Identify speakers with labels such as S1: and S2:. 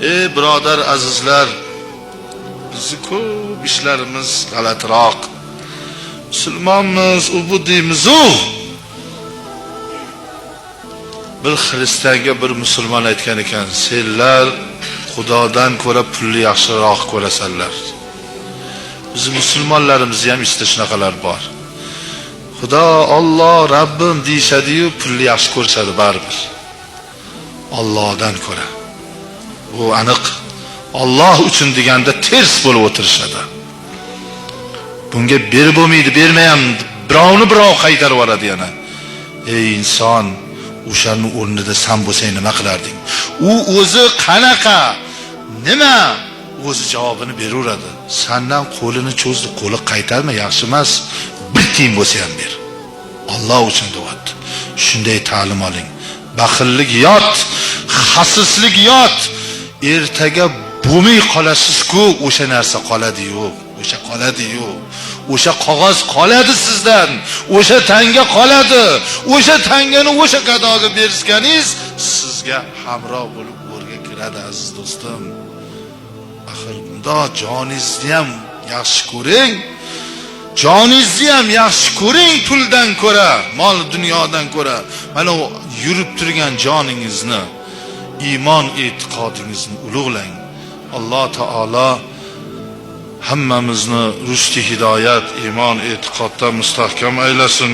S1: Ey birodar azizlar, bizni ko'p ishlarimiz g'alatiroq. Musulmonmiz, u bu deymiz-u. Bir xristianga bir musulmon aytgan ekan, senlar Xudodan ko'ra pulni yaxshiroq ko'rasanlar. Biz musulmonlarimizni ham ichida shunaqalar bor. Xudo, Alloh, Rabbim deyishadi-yu, pulni yaxshi ko'rishadi baribir. Allohdan ko'ra. Bu aniq. Alloh uchun deganda ters bo'lib o'tirishadi. Bunga berib bo'lmaydi, bermayam, birovni birov qaytarib yuboradi yana. Ey inson, o'shaning o'rnida san bo'lsang nima qilarding? U o'zi qanaqa? Nima? O'zi javobini beraveradi. Sandan qo'lini cho'zdi, qo'li qaytarma, yaxshi emas. Bir tiyin bo'lsa ham ber. Alloh uchun deyapti. Shunday ta'lim oling. Baxillik yot, xasislik yot. Ertaga bo'lmay qolasiz-ku, o'sha narsa qoladi-yu, o'sha qoladi-yu. O'sha qog'oz qoladi sizdan, o'sha tanga qoladi. O'sha tangani o'sha gadoga berganingiz sizga hamroh bo'lib go'rga kiradi, aziz do'stim. Axir bundoq joningizni ham yaxshi ko'ring. Joningizni ham yaxshi ko'ring puldan ko'ra, mol dunyodan ko'ra. Mana u yurib turgan joningizni, iymon e'tiqodingizni ulug'lang. Alloh taolo hammamizni rushdi hidoyat, iymon e'tiqodda mustahkam aylasin.